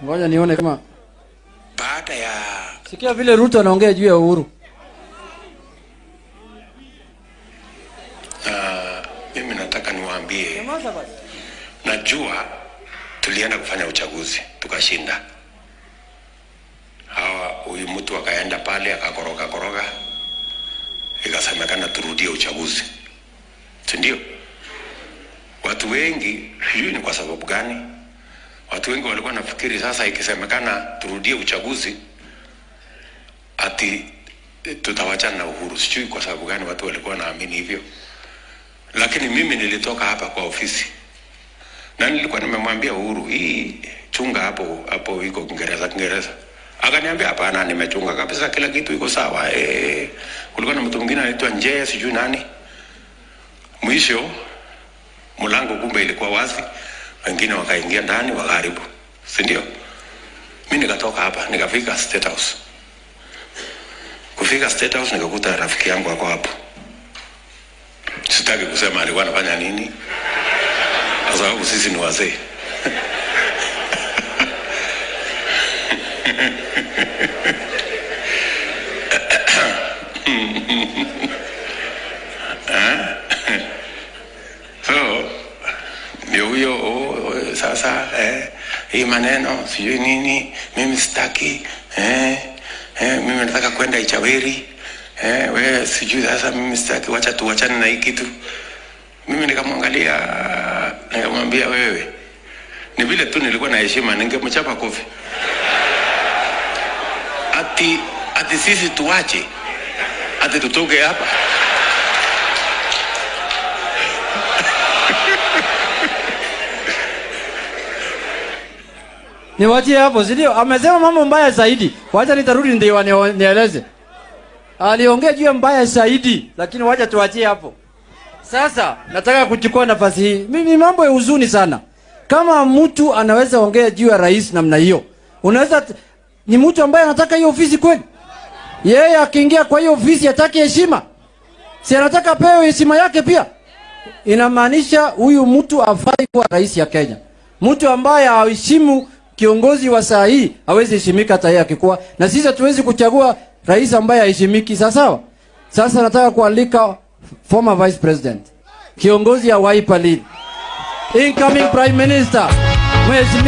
Ngoja nione kama Baada ya sikia vile Ruto anaongea juu ya Uhuru. Mimi nataka niwaambie, najua tulienda kufanya uchaguzi tukashinda. Hawa huyu mtu akaenda pale akakoroga koroga, ikasemekana turudie uchaguzi, si ndio? Watu wengi, sijui ni kwa sababu gani, watu wengi walikuwa nafikiri sasa ikisemekana turudie uchaguzi ati tutawachana na Uhuru. Sijui kwa sababu gani watu walikuwa naamini hivyo, lakini mimi nilitoka hapa kwa ofisi na nilikuwa nimemwambia Uhuru, hii chunga hapo hapo, iko Kiingereza Kiingereza. Akaniambia hapana, nimechunga kabisa, kila kitu iko sawa. Kulikuwa na mtu mwingine anaitwa Njee sijui nani. Mwisho mlango kumbe ilikuwa wazi, wengine wakaingia ndani wakaharibu, si ndio? Mimi nikatoka hapa nikafika State House. Kufika State House nikakuta rafiki yangu ako hapo. Sitaki kusema alikuwa anafanya nini, kwa sababu sisi ni wazee. So ndio huyo, oh, sasa hii maneno sijui nini, mimi sitaki, mimi nataka kwenda Ichaweri, wewe sijui sasa, mimi sitaki, wacha tuachane na hii kitu. Mimi nikamwangalia nikamwambia, wewe ni vile tu nilikuwa na heshima, ningemchapa kofi. Ati sisi tuache, ati tutoke hapa. Niwachie hapo, si ndio? Amesema mambo mbaya zaidi. Wacha nitarudi ndio nieleze. Aliongea juu ya mbaya zaidi, lakini wacha tuachie hapo. Sasa nataka kuchukua nafasi hii. Mimi mambo ya huzuni sana. Kama mtu anaweza ongea juu ya rais namna hiyo, unaweza ni mtu ambaye anataka hiyo ofisi kweli? Yeye akiingia kwa hiyo ofisi hataki heshima. Si anataka pewe heshima yake pia? Inamaanisha huyu mtu hafai kuwa rais ya Kenya. Mtu ambaye haheshimu kiongozi wa saa hii hawezi heshimika hata yeye akikuwa. Na sisi hatuwezi kuchagua rais ambaye haheshimiki, sawa sawa? Sasa nataka kualika former vice president, kiongozi ya Wiper Lead, incoming prime minister, Mheshimiwa